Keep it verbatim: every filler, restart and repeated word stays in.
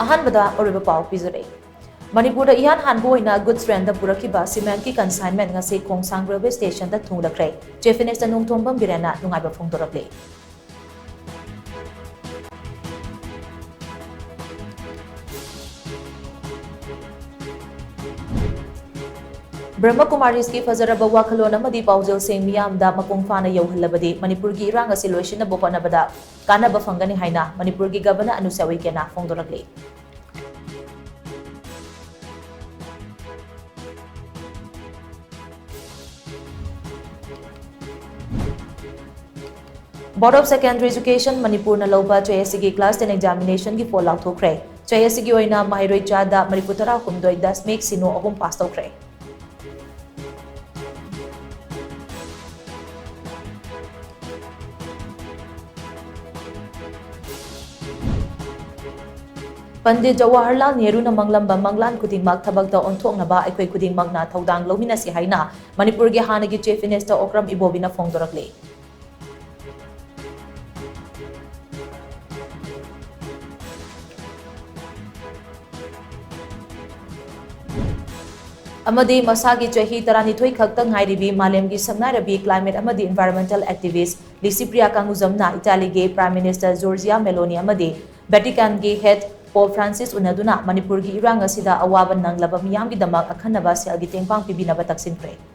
ꯑꯍꯥꯟꯕꯗ ꯑꯔꯣꯏꯕ ꯄꯥꯎ ꯄꯤꯖꯔꯛꯏ꯫ ꯃꯅꯤꯄꯨꯔꯗ ꯏꯍꯥꯟ ꯍꯥꯟꯕ ꯑꯣꯏꯅ goods trainꯗ ꯄꯨꯔꯛꯈꯤꯕ cementꯀꯤ consignment ꯉꯁꯤ ꯈꯣꯡꯁꯥꯡ railway stationꯗ ꯊꯨꯡꯂꯈ꯭ꯔꯦ꯫ Chief Minister ꯅꯣꯡꯊꯣꯝꯕꯝ ꯕꯤꯔꯦꯟꯅ ꯅꯨꯡꯉꯥꯏꯕ ꯐꯣꯡꯗꯣꯔꯛꯂꯤ꯫ ꯕ꯭ꯔꯍ꯭ꯃ ꯀꯨꯃꯥꯔꯤꯁꯀꯤ ꯐꯖꯔꯕ ꯋꯥꯈꯜꯂꯣꯟ ꯑꯃꯗꯤ ꯄꯥꯎꯖꯦꯜꯁꯤꯡ ꯃꯤꯌꯥꯝꯗ ꯃꯄꯨꯡ ꯐꯥꯅ ꯌꯧꯍꯜꯂꯕꯗꯤ ꯃꯅꯤꯄꯨꯔꯒꯤ ꯏꯔꯥꯡ ꯑꯁꯤ ꯂꯣꯏꯁꯤꯟꯅꯕ ꯍꯣꯠꯅꯕꯗ ꯀꯥꯟꯅꯕ ꯐꯪꯒꯅꯤ ꯍꯥꯏꯅ ꯃꯅꯤꯄꯨꯔꯒꯤ Governor ꯑꯅꯨꯁ꯭ꯌꯥ ꯎꯏꯀꯦꯅ ꯐꯣꯡꯗꯣꯔꯛꯂꯤ꯫ Board of Secondary Education ꯃꯅꯤꯄꯨꯔꯅ ꯂꯧꯕ ꯆꯍꯤ ꯑꯁꯤꯒꯤ class ten examinationꯒꯤ ꯐꯣꯜ ꯂꯥꯎꯊꯣꯛꯈ꯭ꯔꯦ꯫ ꯆꯍꯤ ꯑꯁꯤꯒꯤ ꯑꯣꯏꯅ ꯃꯍꯩꯔꯣꯏ ꯆꯥꯗ ꯃꯔꯤꯐꯨ ꯇꯔꯥ ꯍꯨꯝꯗꯣꯏ ꯗꯁꯃꯤꯛ ꯁꯤꯅꯣ ꯑꯍꯨꯝ ꯄꯥꯁ ꯇꯧꯈ꯭ꯔꯦ꯫ ꯄꯟꯗꯤꯠ ꯖꯋꯥꯍꯔꯂꯥꯜ ꯅꯦꯍꯔꯨꯅ ꯃꯪꯂꯝꯕ ꯃꯪꯂꯥꯟ ꯈꯨꯗꯤꯡꯃꯛ ꯊꯕꯛꯇ ꯑꯣꯟꯊꯣꯛꯅꯕ ꯑꯩꯈꯣꯏ ꯈꯨꯗꯤꯡꯃꯛꯅ ꯊꯧꯗꯥꯡ ꯂꯧꯃꯤꯟꯅꯁꯤ ꯍꯥꯏꯅ ꯃꯅꯤꯄꯨꯔꯒꯤ ꯍꯥꯟꯅꯒꯤ Chief Minister ꯑꯣꯀ꯭ꯔꯝ ꯏꯕꯣꯕꯤꯅ ꯐꯣꯡꯗꯣꯔꯛꯂꯤ꯫ ꯑꯃꯗꯤ ꯃꯁꯥꯒꯤ ꯆꯍꯤ ꯇꯔꯥꯅꯤꯊꯣꯏ ꯈꯛꯇ ꯉꯥꯏꯔꯤꯕꯤ ꯃꯥꯂꯦꯝꯒꯤ ꯁꯛꯅꯥꯏꯔꯕꯤ climate ꯑꯃꯗꯤ environmental activist ꯂꯤꯁꯤꯄ꯭ꯔꯤꯌꯥ ꯀꯪꯒꯨꯖꯝꯅ ꯏꯇꯥꯂꯤꯒꯤ Prime Minister Giorgia Meloni ꯑꯃꯗꯤ Vaticanꯒꯤ head Pope Francis ꯎꯅꯗꯨꯅ ꯃꯅꯤꯄꯨꯔꯒꯤ ꯏꯔꯥꯡ ꯑꯁꯤꯗ ꯑꯋꯥꯕ ꯅꯪꯂꯕ ꯃꯤꯌꯥꯝꯒꯤꯗꯃꯛ ꯑꯈꯟꯅꯕ ꯁꯦꯜꯒꯤ ꯇꯦꯡꯕꯥꯡ ꯄꯤꯕꯤꯅꯕ ꯇꯛꯁꯤꯟꯈ꯭ꯔꯦ꯫